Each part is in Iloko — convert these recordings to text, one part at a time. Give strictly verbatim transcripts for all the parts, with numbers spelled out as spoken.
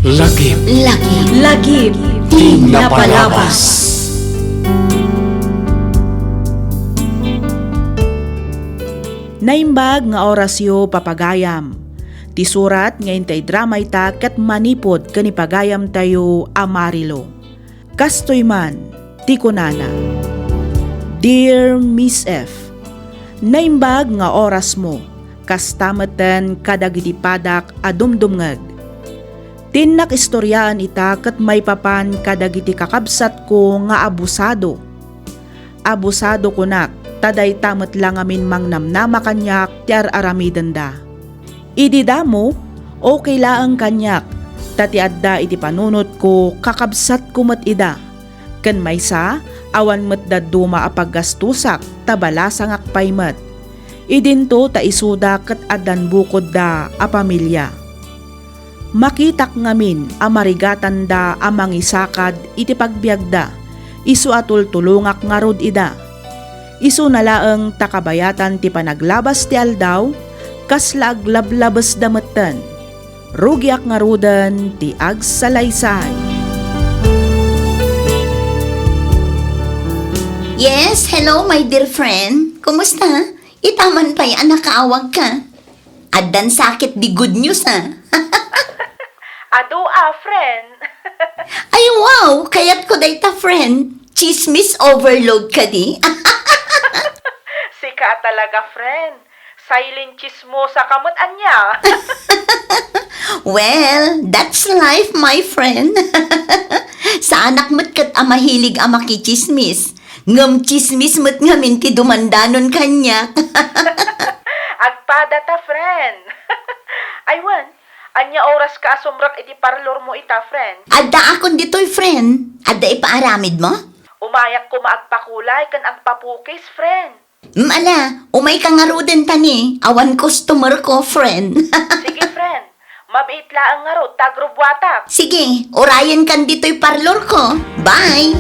Lagip. Lagip. Lagip. Ti napalabas. Naimbag nga orasyo, papagayam. Ti surat nga intay drama ita ket manipud ken ni pagayamtayo a Marilo. Kastoy man ti kunana, Dear Miss F, naimbag nga orasmo, kasta metten kadagiti padak a dumdumngeg. Ti innak istoriaen ita ket maipapan kadagiti kakabsatko nga abusado. Abusado kunak, ta dayta met la ngamin mangnamnama kaniak ti ar-aramidenda. Idi damo, okay laeng kaniak, ta ti adda iti panunotko, kakabsatko met ida. Ken maysa, awan met dadduma a paggastusak, ta balasangak pay met. Idinto ta isuda ket addan bukodda a pamilia. Makitak ngamin a marigatanda a mangisakad iti pagbiagda, isu a tultulongak ngarud ida. Isuna laeng ta kabayatan ti panaglabas ti aldaw, kasla aglablabesda metten. Rugiak ngaruden ti agsalaysay. Yes, hello, my dear friend. Kumusta? Ita man pay a nakaawagka. Addan sakit di good news, a. Adu a, friend. Ay, wow! Kayatko dayta, friend. Chismis overload kadi. Sika a talaga, friend. Silent chismosa ka met ania. Well, that's life, my friend. Saanak met ket a mahilig a makichismis. Ngem chismis met ngamin ti dumandanon kaniak. Agpadata, friend. Ay wen, ania oraska a sumrek iti parlormo ita, friend? Addaakon ditoy, friend. Adda ipaaramidmo? Umayak koma agpakulay ken agpapukis, friend. Mm, ala, umayka ngaruden ta ni, awan customerko, friend. Sige, friend. Mabiit laeng ngarud ta agrubbuatak. Sige, urayenkan ditoy parlorko. Bye!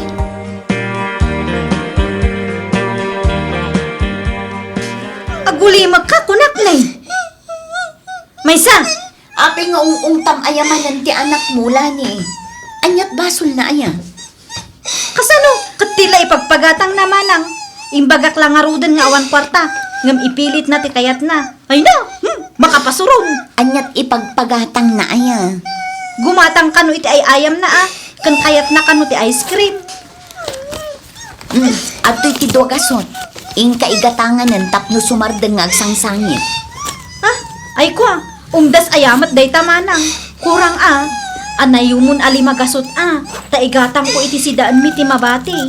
Agulimekka, kunak, ne. Maysa! Apay nga ung-ungtam aya manen ti anakmo, Lani? Aniat basolna aya? Kasano? Ket ti la ipagpagatangna, manang. Imbagak la ngaruden nga awan kuarta, ngem ipilitna ti kayatna. Ay na, hmm, makapasuron. Aniat ipagpagatangna aya? Gumatang kano iti ay-ayamna a, ken kayatna kano ti ice cream. Hmm, adtoy ti dua gasut. Inka igatanganen tapno sumardeng nga agsangsangit. Ah, ay kua, umdas aya met dayta, manang. Kurang a, anayumon a lima gasut a, ta igatangko iti sidaenmi ti mabati.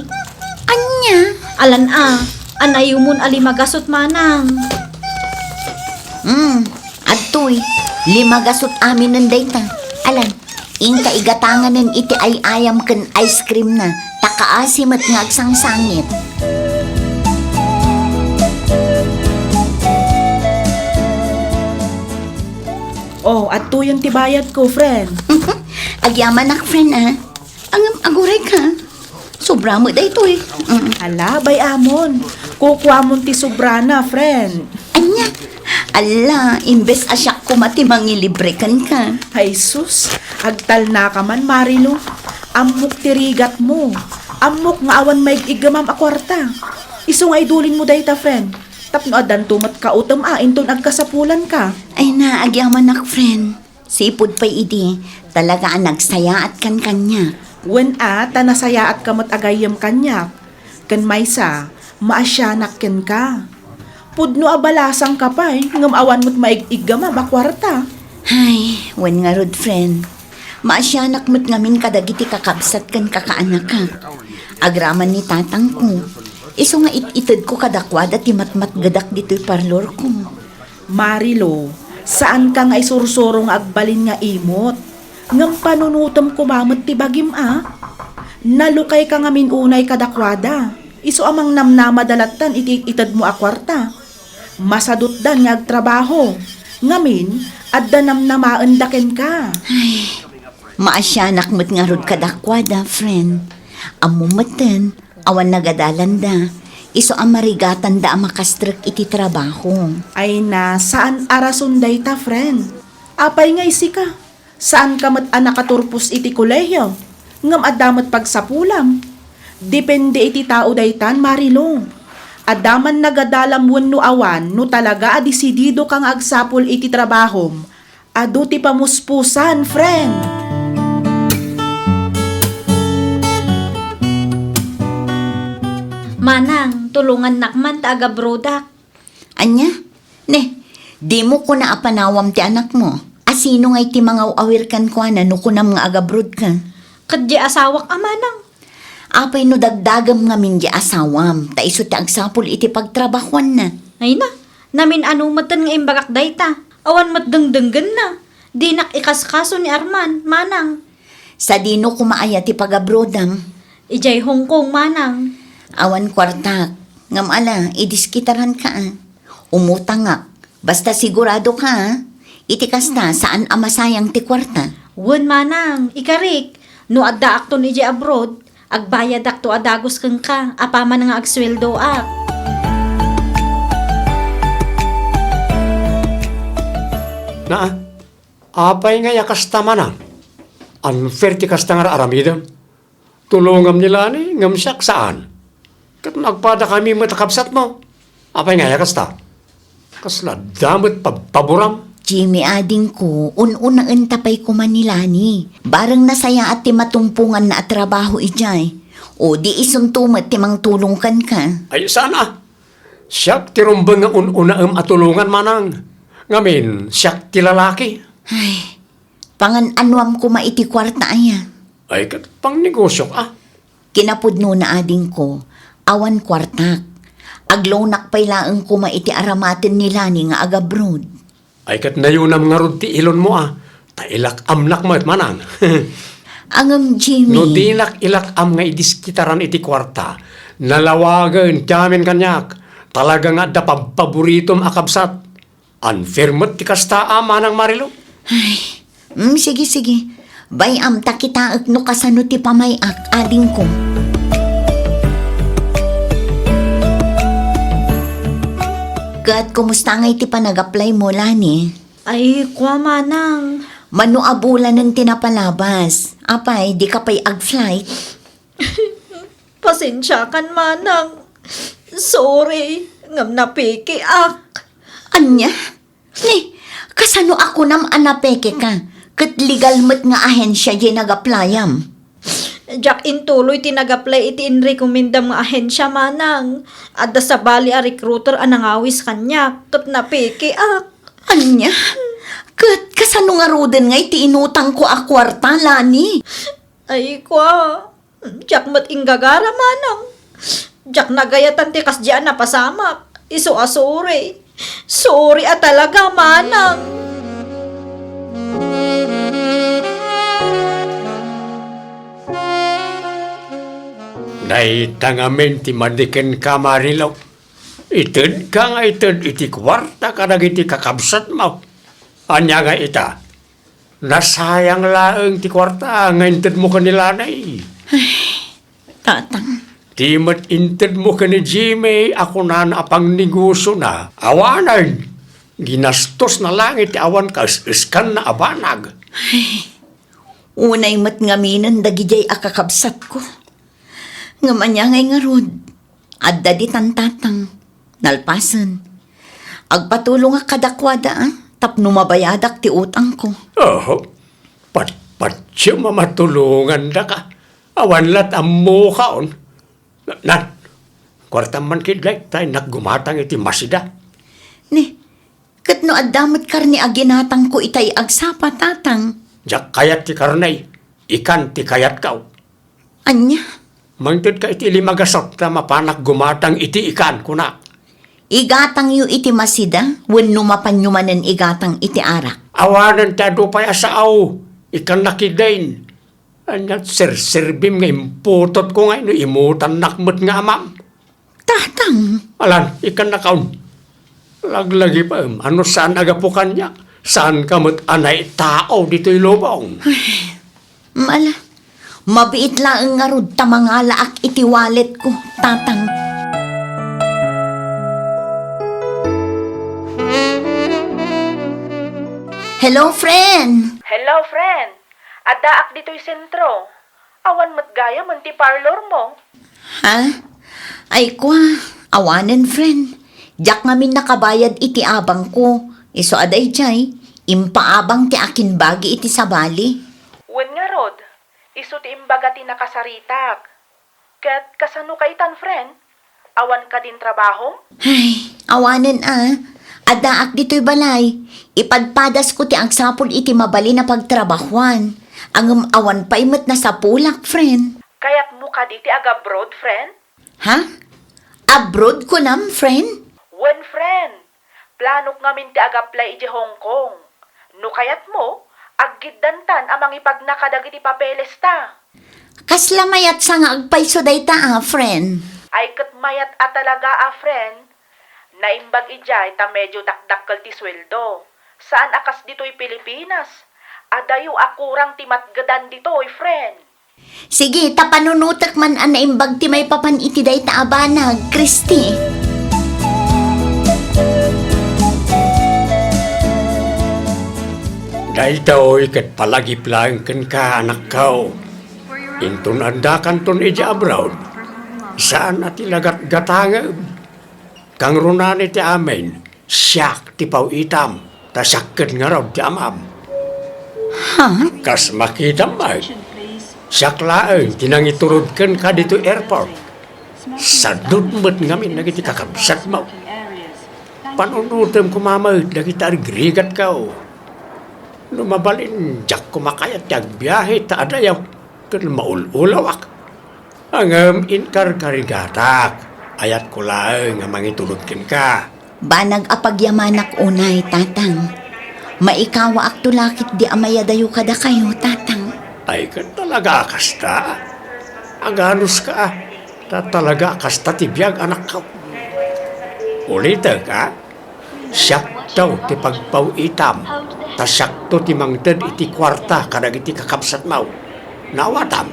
Ania? Alan a, anayumon a lima gasut, manang. Hmm, adtoy, lima gasut aminen dayta. Alan, inka igatanganen iti ay-ayam ken ice cream na, ta kaasi met nga agsangsangit. Oh, adtoyen ti bayadko, friend. Agyamanak, friend, a. Ngem agurayka. Sobra met daytoy. Mm. Ala, bay-amon. Kukuamon ti sobrana, friend. Ania? Ala, imbes a siak koma ti mangilibre kenka. Ay sus, agtalnaka man, Marilo. Ammok ti rigatmo. Ammok nga awan maig-iggamam a kuarta. Isu nga idulinmo dayta, friend. Tapno addanto met kautem a inton agkasapulanka. Ay na, agyamanak, friend. Sipud pay idi, talaga a nagsayaatkan kaniak. Wen a, ta nasayaatka met a gayyem kaniak. Ken maysa, maasianak kenka. Pudno a balasangka pay, ngem awan met maig-iggamam a kuarta. Hay, wen ngarud, friend. Maasianak met ngamin kadagiti kakabsat ken kakaanakak. Agraman ni tatangko. Isu nga it-itedko kadakuada ti matmatgedak ditoy parlorko. Marilo, saanka nga isursuro nga agbalin nga imot. Ngem panunotem koma met ti bagim a. Nalukayka ngamin unay kadakuada. Isu a mangnamnamada lattan iti itedmo a kuarta. Masadutdan nga agtrabaho. Ngamin, adda namnamaenda kenka. Ay, maasianak met ngarud kadakuada, friend. Ammom metten, awan nagadalanda. Isu a marigatanda a makastrek iti trabaho. Ay na, saan a rason dayta, friend? Apay nga isika? Saanka met a nakaturpos iti kolehio, ngem adda met pagsapulam. Depende iti tao daytan, Marilou. Adda man nagadalam wenno awan, no talaga a desididoka nga agsapul iti trabahom, adu ti pamuspusan, friend. Manang, tulongannak man ta agabrodak. Ania? Ne, dimo kuna a panawam ti anakmo. A sino ngay ti mangaw-awir kenkuana no kunam nga agabrodka? Ket di asawak a manang. Apay no dagdagem ngamin di asawam, ta isu ti agsapul iti pagtrabahuanna? Ay na, namin-ano metten nga imbagak dayta. Awan met dengdenggenna. Dinak ikaskaso ni Arman, manang. Sadino koma aya ti pagabrodam? Idiay Hong Kong, manang. Awan kuartak. Ngem ala, idiskitaranka, a. Umutangak. Basta siguradoka, a. Iti kasta, saan a masayang ti kuarta. Wen, manang, ikarik. No addaakton idiay abroad, agbayadakto a dagus kenka, apaman nga agsueldoak. Naa, apay ngay a kasta, manang? Unfair ti kasta nga aramidem. Tulongam ni Lani, ngem siak saan. Ket no agpadakami met a kabsatmo, apay ngay a kasta? Kasla adda met pabpaboram? Jimmy, adingko, un-unaen ta pay koma ni Lani. Bareng nasayaat ti matumponganna a trabaho idiay. O di isunto met ti mangtulong kenka. Ay, saan a? Siak ti rumbeng nga un-unaem a tulongan, manang. Ngamin, siak ti lalaki. Ay, pangan-anuam koma iti kuarta aya. Ay, ket pangnegosiok a. Kinapudnona, adingko, awan kuartak. Agloanak pay laeng koma iti aramaten ni Lani nga agabroad. Ay, ket nayunam ngarud ti ilonmo a, ta ilak-amnak met, manang. Angem, Jimmy. No dinak ilak-am nga idiskitaran iti kuarta, nalawagen ti amin kaniak. Talaga nga adda pabpaboritom a kabsat. Unfair met ti kasta a, manang Marilou. Ay, mm, sige, sige. Bay-am ta kitaek no kasano ti pamay-ak, adingko. Ket kumusta ngay ti panag-apply mo, Lani? Ay, kua, manang. Mano a bulanen ti napalabas? Apay, dika pay ag-flight? Pasensiakan, manang. Sorry, ngem napekeak. Ania? Ni, kasano a kunam a napekeka? Ket legal met nga ahensia diay nag-applyam. Diak intuloy ti nag-apply iti inrekomendam nga ahensia, manang. Adda sabali a recruiter a nangawis kaniak, ket napekeak. Ania? Ket kasano ngaruden nga iti inutangko a kuarta, Lani? Ay, kua. Diak met inggagara, manang. Diak nagayatan ti kasdiay a napasamak. Isu a sorry. Sorry a talaga, manang. Dayta ngamin ti madi kenka, Marilou. Itedka nga ited iti kuarta kadagiti kakabsatmo. Ania nga ita? Nasayang laeng ti kuarta nga intedmo ken ni Lani. Ay, Tatang. Ti met intedmo ken ni Jimmy a kunana a pangnegosiona, awanen, ginastosna laeng iti awan kaes-eskanna a banag. Ay, unay met ngaminen dagidiay a kakabsatko. Ngem ania ngay ngarud? Adda ditan, Tatang. Nalpasen, agpatulongak kadakuada, a, tapno mabayadak ti utangko. Oho. Patpatiem a matulongandaka. Awan la't ammokaon. Na-, nan, kuartam man ketdi, ta innak gumatang iti masida. Ni, ket no adda met karne a ginatangko itay agsapa, Tatang? Diak kayat ti karne. Ikan ti kayatko. Ania? Mangtedka iti lima gasut ta mapanak gumatang iti ikan, kunak. Igatangyo iti masida, wenno mapanyo manen igatang iti arak? Awanen ti adu pay a sao, ikannak ketdin. Ania, serserbim nga imputotko ngay no imutannak met nga amam. Tatang. Alan, ikannakaon. Laglagipem, a no saan a gapu kaniak, saanka met a naitao ditoy lubong. Ay, mala, mabiit laeng ngarud ta mangalaak iti walletko, Tatang. Hello, friend! Hello, friend. Addaak ditoy sentro. Awan met gayamen ti parlor mo. Ha? Ay kwa, awanen, friend. Diak ngamin nakabayad iti abangko. Isu a daydiay, impaabang ti akinbagi iti sabali. Wen ngarud, isu ti imbaga ti nakasaritak. Ket kasano ka itan, friend? Awan kadin trabahom? Ay, awanen a. Addaak ditoy balay. Ipadpadasko ti agsapul iti mabalin a pagtrabahuan. Ngem awan pay met nasapulak, friend. Kayatmo kadi ti agabroad, friend? Ha? Abroad kunam, friend? Wen, friend. Planok ngamin ti agaplay idiay Hong Kong. No kayatmo, aggiddantan a mangipagna kadagiti papelesta. Kasla mayat sa nga agpayso dayta a, friend? Ay ket mayat a talaga a, friend. Naimbag idiay ta medyo dakdakkel ti sueldo. Saan a kas ditoy Pilipinas. Adayo a kurang ti matgedan ditoy, friend. Sige, ta panunotek man a naimbag ti maipapan iti dayta a banag, Christy. Daytoy ket palagip laeng kenka, anakko. Inton addakanton idiay abroad, saan a ti lagatgatangem. Kangrunaan iti amin, siak ti paw-itam, ta siak ket ngarud ti amam. Ha? Kas makitam met, siak laeng ti nangiturod kenka ditoy airport. Sadut met ngamin dagiti kakabsatmo. Panunotem koma met dagiti rigrigatko. No mabalin, diak koma kayat ti agbiahe ta adayo ket maul-ulawak. Ngem inkarkarigatak, ayatko laeng a mangiturod kenka. Banag a pagyamanak unay, Tatang. Maikawaakto la ketdi a mayadayo kadakayo, Tatang. Ay, ket talaga a kasta? Aganuska, ta talaga a kasta ti biag, anakko. Ulitek, a? Siakto ti pagpaw-itam, ta siakto ti mangted iti kuarta kadagiti kakabsatmo. Naawatam?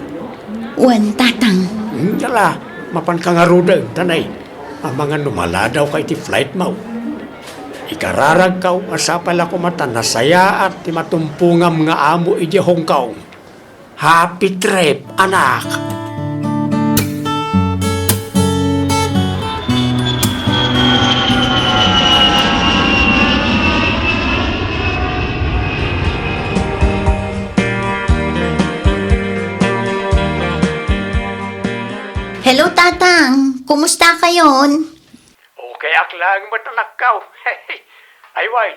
Wen, Tatang. Ania la, mapanka ngaruden, ta nay, amangan no maladawka iti flightmo. Ikararagko a sapay la koma ta nasayaat ti matumpongam nga amo idiay Hong Kong. Happy trip, anak! Hello, Tatang. Kumusta kayon? Okay ak laeng met, anakko. Ay, wen,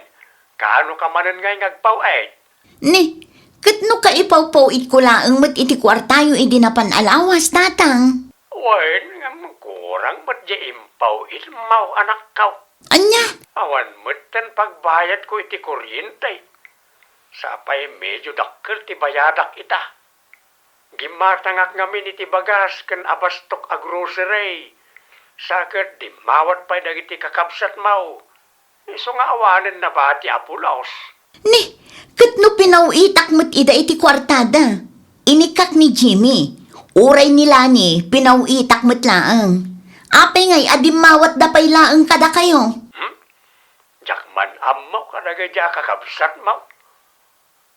kaano ka manen ngay nga agpaw-it? Ni, ket no kaipawpaw-itko laeng met iti kuartayo idi napan a lawas, Tatang? Wen, ngem kurang met diay impaw-itmo, anakko. Ania? Awan metten pagbayadko iti kuryente. Sapay medyo dakkel ti bayadak ita. Gimmatangak ngamin iti bagas ken abastok a grocery. Sa ket dimmawat pay dagiti kakabsatmo. Isu nga awanen nabati a pulos. Ni, ket no pinaw-itak met ida iti kuartada, inikkak ni Jimmy. Uray ni Lani, pinaw-itak met laeng. Apay ngay a dimmawatda pay laeng kadakayo? Hmm? Diak man ammo kadagiti a kakabsatmo.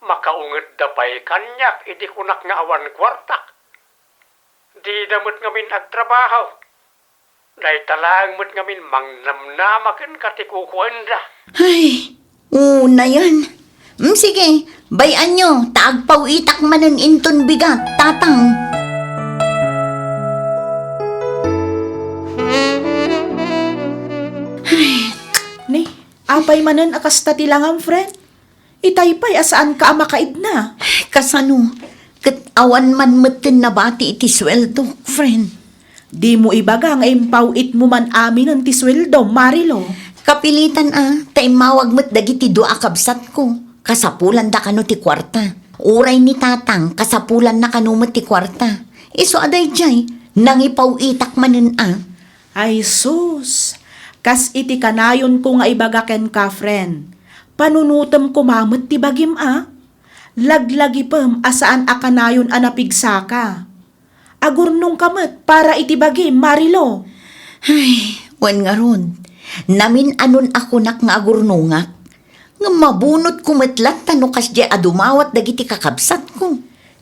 Makaungetda pay kaniak idi kunak nga awan kuartak. Dida met ngamin agtrabaho. Dayta laeng met ngamin mangnamnama kenka ti kukuenda. Ay, unayen. Mm, sige, bay-anyo, ta agpaw-itak manen inton bigat, Tatang. Ay. Ni, apay manen a kasta ti langam, friend? Itay pay a saanka a makaidna. Kasano? Ket awan man metten nabati iti sueldok, friend. Dimo ibaga nga impaw-itmo man aminen ti sueldom, Marilo. Kapilitan a, ta immawag met dagiti dua a kabsatko. Kasapulanda kano ti kuarta. Uray ni Tatang, kasapulanna kano met ti kuarta. Isu a daydiay, nangipaw-itak manen a. Ay sus! Kas iti kanayonko nga ibaga kenka, friend, panunotem koma met ti bagim a. Laglagipem a saan a kanayon a napigsaka. Agurnongka met para iti bagim, Marilo. Ay, wen ngarud, namin-anon a kunak nga agurnongak. Ngem mabunotko met latta no kasdiay a dumawat dagiti kakabsatko.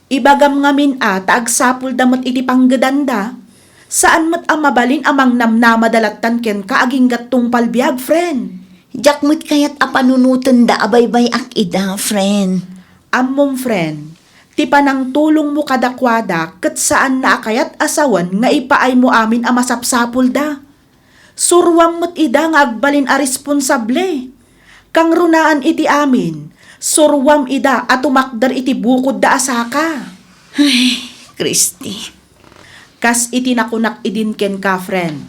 Ibagam ngamin a ta agsapulda met iti panggedanda. Saan met a mabalin a mangnamnamada lattan kenka agingga tungpal biag, friend. Diak met kayat a panunotenda a baybay-ak ida, friend. Ammom, friend, ti panangtulongmo kadakuada ket saanna a kayat a sawen nga ipaaymo amin a masapsapulda. Suroam met ida nga agbalin a responsable. Kangrunaan iti amin, suroam ida a tumakder iti bukodda a saka. Ay, Christy. Kas iti nakunak idin kenka, friend,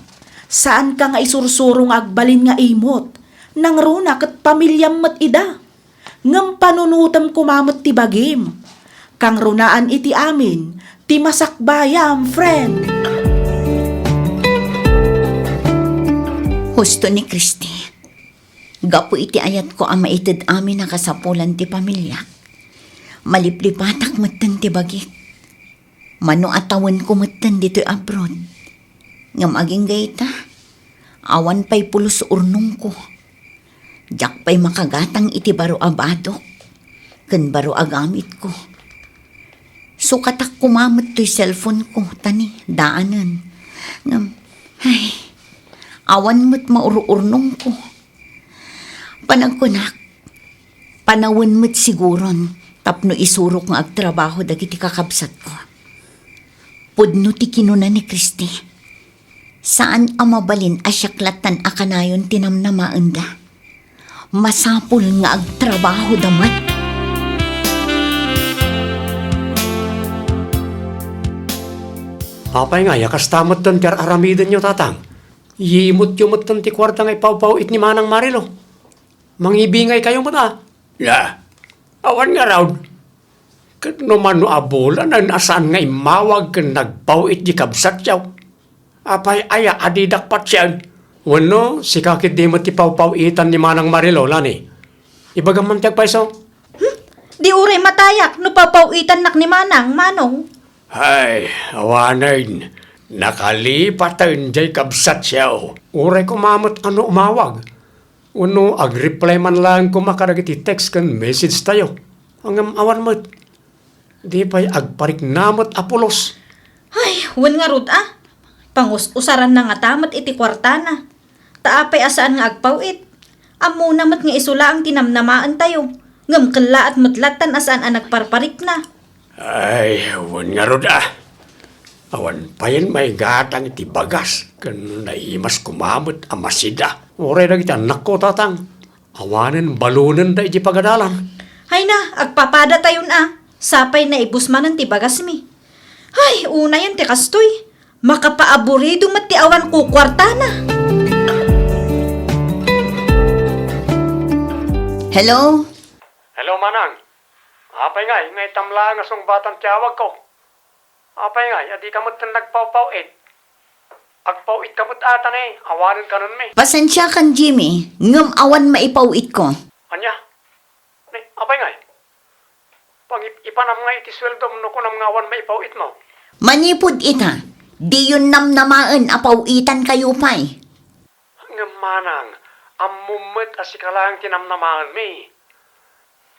saanka nga isursuro nga agbalin nga imot. Nangruna ket pamiliam met ida. Ngem panunotem koma met ti bagim. Kangrunaan iti amin ti masakbayam, friend. Husto ni Christy. Gapu iti ayatko a maited amin a kasapulan ti pamiliak, maliplipatak metten ti bagik. Mano a tawenko metten ditoy abroad. Ngem agingga ita, awan pay pulos urnongko. Diak pay makagatang iti baro a badok ken baro a gamitko. Sukatak koma met toy cellphone-ko, ta ni, daanen. Ngem, ay, awan met maururnongko. Panagkunak, panawen met siguron tapno isurok nga agtrabaho dagiti kakabsatko. Pudno ti kinuna ni Christy. Saan a mabalin a siak lattan a kanayon ti namnamaenda. Masapul nga agtrabahoda met. Apay ngay a kasta metten ti ar-aramidenyo, tatang? Yimutyo metten ti kuarta nga ipawpaw-it ni Manang Marilo. Mangibingaykayo met a. Na, awan ngarud. Ket no mano a bulanen a saan nga immawag ken nagpaw-it di kabsatyo, apay aya a didak patien? Wenno sika ketdi met ti pawpaw-itan ni Manang Marilo, Lani? Ibagam man ti agpayso. Hmm? Di uray matayak no pawpaw-itannak ni Manang, Manong. Hay, awanen, nakalipaten jay kabsatyo. Uray koma met a no umawag. Wenno agreply man laeng koma kadagiti text ken message tayo. Ngem awan met. Di pay agparikna met a pulos. Ay, wen ngarud a. Pangus-usaranna ngata met iti kuartana. Ta apay a saan nga agpaw-it? Ammona met nga isu laeng ti namnamaentayo. Ngem kellaat met lattan a saan a nagparparikna. Ay, wen ngarud a. Awan payen maigatang iti bagas ken naimas koma met a masida. Uray dagiti annakko, tatang. Awanen balonenda iti pagadalan. Ay na, agpapadatayon a. Sapay naibus manen ti bagasmi. Ay, unayen ti kastoy. Makapaaburido met ti awan kukuartana. Hello? Hello, Manang. Apay ngay, nga itam laeng a sungbatan ti awagko? Apay ngay, a dika met nagpawpaw-it? Agpaw-it ka met ata ne, awanen kanenmi. Pasensiakan, Jimmy, ngem awan maipaw-itko. Ania? Ne, apay ngay? Pangip-ipanam nga iti sueldom no kunam nga awan maipaw-itmo. Manipud ita, diyon namnamaen a paw-itankayo pay. Ngem manang, ammom met a sika laeng ti namnamaenmi.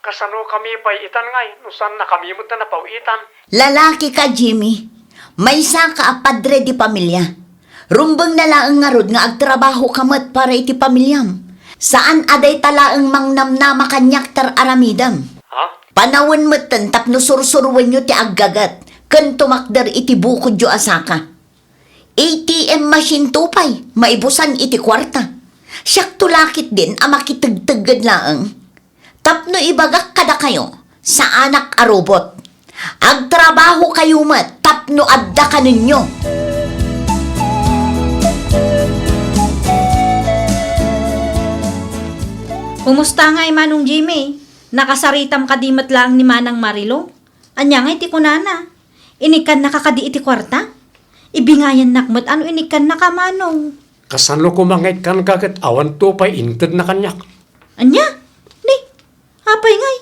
Kasano kami pay itan ngay no saannakami met a napaw-itan? Lalaki ka, Jimmy. Maysa ka a padre di pamilia. Rumbeng na laeng ngarud nga agtrabaho ka met para iti pamiliam. Saan a dayta laeng mangnamnama kaniak ti ar-aramidem. Ha? Panawen metten tapno sursuroenyo ti aggaget ken tumakder iti bukodyo a saka. A T M machine to pay, maibusan iti kuarta. Siakto la ketdin a makitegtegged laeng. Tapno ibagak kadakayo, saanak a robot. Agtrabahokayo met tapno adda kanenyo. Kumusta ngay, Manong Jimmy? Nakasaritam kadi met laeng ni Manang Marilo? Ania ngay ti kunana? Inikkannaka kadi iti kuarta? Ibingayannak met a no inikkannaka, Manong. Kasano koma nga ikkanka ket awan to pay intedna kaniak? Ania? Ni, apay ngay?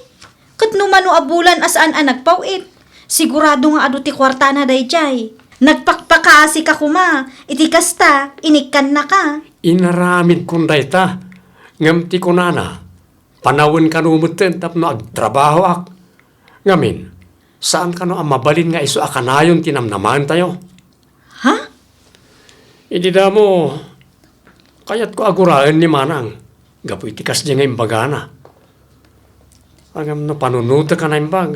Ket no mano a bulan a saan a nagpaw-it, sigurado nga adu ti kuartana daydiay. Nagpakpakaasika koma, iti kasta, inikkannaka. Inaramidkon dayta, ngem ti kunana, Panawen kano metten tapno agtrabahoak. Ngamin, saan kano a mabalin nga isu a kanayon ti namnamaentayo. Ha? Idi damo, kayatko a guraen ni Manang gapu iti kasdi nga imbagana. Ngem no panunotek a naimbag,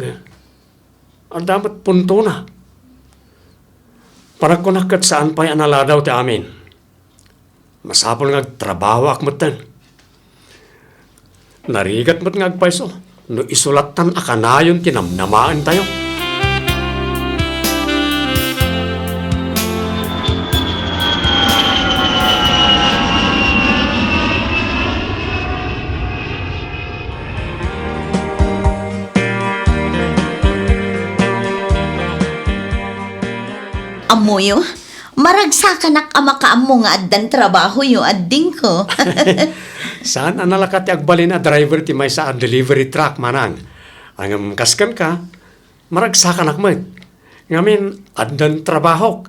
adda met puntona. Panagkunak ket saan pay a naladaw ti amin. Masapul nga agtrabahoak metten. Narigat met nga agpayso no isu lattan a kanayon ti namnamaentayo. Ammoyo, maragsakanak a makaammo nga addan trabahoyo, addingko. Saan a nalaka ti agbalin a driver ti maysa a delivery truck, Manang. Ngem kas kenka, maragsakanak met. Ngamin, addan trabahok,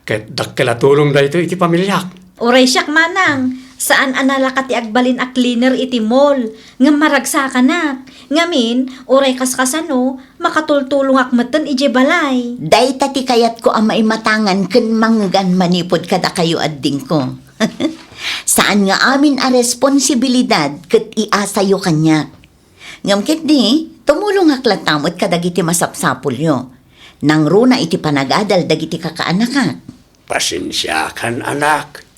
ket dakkel a tulong daytoy iti pamiliak. Uray siak, Manang, saan a nalaka ti agbalin a cleaner iti mall, ngem maragsakanak. Ngamin, uray kaskasano, makatultulongak metten idiay balay. Dayta ti kayatko a maimatangan ken mangngegan manipud kadakayo, addingko. Saan nga amin a responsibilidad ket iasayo kaniak. Ngem ketdi, tumulongak latta met kadagiti masapsapulyo. Nangruna iti panagadal dagiti kakaanakak. Pasensiakan, anak.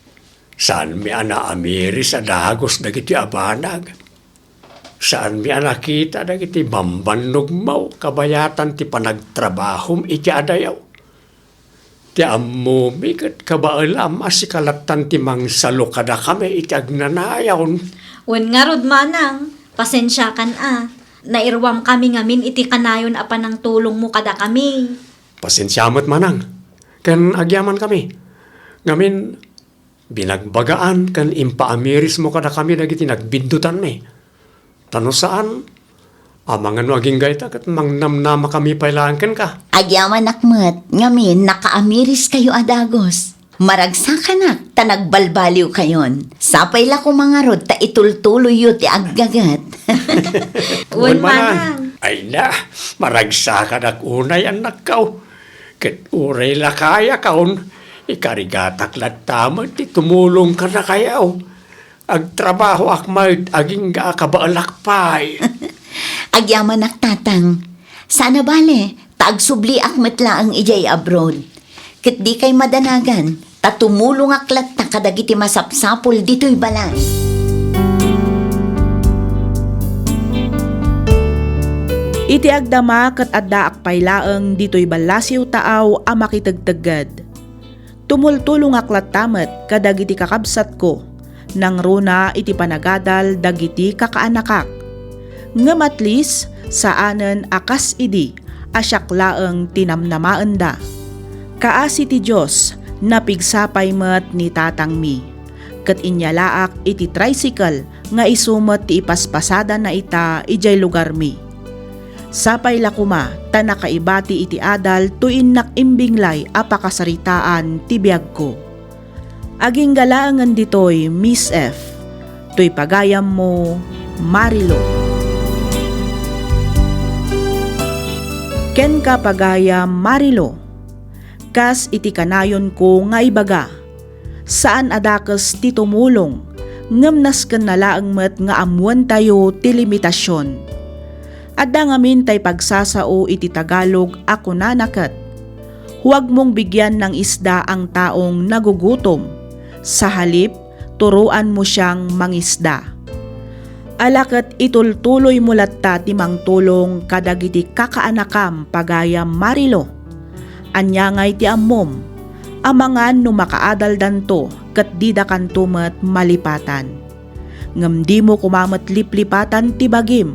Saanmi a naamiris a dagus dagiti a banag. Saanmi a nakita dagiti bambannogmo kabayatan ti panagtrabahom iti adayo. Ti ammomi ket kabaelam a sika lattan ti mangsalo kadakami iti agnanayon. Wen ngarud, Manang, pasensiakan a. Nairuamkami ngamin iti kanayon a panangtulongmo kadakami. Pasensia met, Manang, ken agyamankami. Ngamin, binagbagaan ken impaamirismo kadakami dagiti nagbiddutanmi. Ta no saan, amangan no agingga ita ket mangnamnamakami pay laeng kenka. Agyamanak met, ngamin nakaamiriskayo a dagus. Maragsakanak ta nagbalbaliwkayon. Sapay la koma ngarud ta itultuloyyo ti aggaget. Wen, Manang. Ay na, maragsakanak unay, annakko. Ket uray lakayakon, ikarigatak latta met ti tumulong kadakayo. Agtrabahoak met, agingga a kabaelak pay. Agyamanak, Tatang. Saan a bale, ta agsubliak met laeng idiay abroad. Ket dikay madanagan, ta tumulongak latta kadagiti masapsapul ditoy balay. Iti agdama ket addaak pay laeng ditoy ballasiw taaw a makitegtegged. Tumultulongak latta met kadagiti kakabsatko, nangruna iti panagadal dagiti kakaanakak. Ngem at least, saanen a kas idi a siak laeng ti namnamaenda. Kaasi ti Dios, napigsa pay met ni tatangmi, ket inyalaak iti tricycle nga isu met ti ipaspasada na ita idiay lugarmi. Sapay la koma ta nakaibati iti adal toy innak imbinglay a pakasaritaan ti biagko. Agingga laengen ditoy, Miss F. Toy pagayammo, Marilo. Kenka, pagayam Marilo, kas iti kanayonko nga ibaga, saan a dakes ti tumulong, ngem naskenna laeng met nga ammoentayo ti limitasion. Adda ngamin tay pagsasao iti Tagalog a kunana ket, "Huwag mong bigyan ng isda ang taong nagugutom. Sa halip, turuan mo siyang mangisda." Ala ket itultuloymo latta ti mangtulong kadagiti kakaanakam, pagayam Marilo. Ania ngay ti ammom? Amangan no makaadaldanto ket didakanto met malipatan. Ngem dimo koma met liplipatan ti bagim,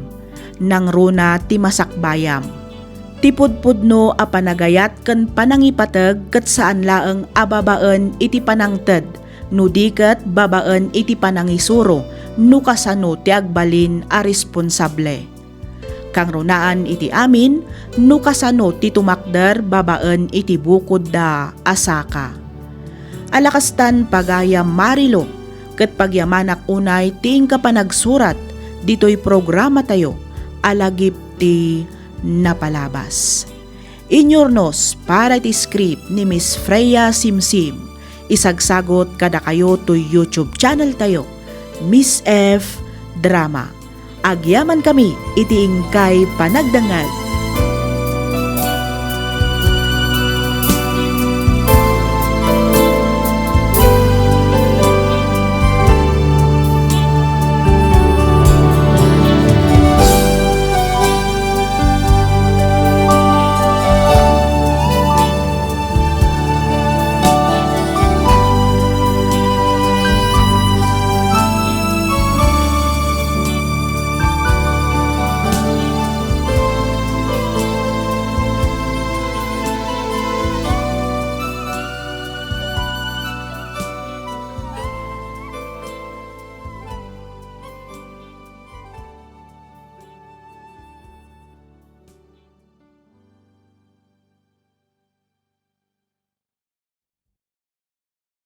nangruna ti masakbayam. Ti pudpudno a panagayat ken panangipateg ket saan laeng a babaen iti panangted no di ket babaen iti panangisuro no kasano ti agbalin a responsable. Kangrunaan iti amin no kasano ti tumakder babaen iti bukodda a saka. Alakastan, pagayam Marilo, ket pagyamanak unay ti inka panagsurat ditoy programatayo a lagip ti napalabas. Inyurnos para iti script ni Miss Freya Simsim, isagsagot kadakayo toy YouTube channel tayo, Miss F Drama. Agyamankami iti inkay panagdengngeg.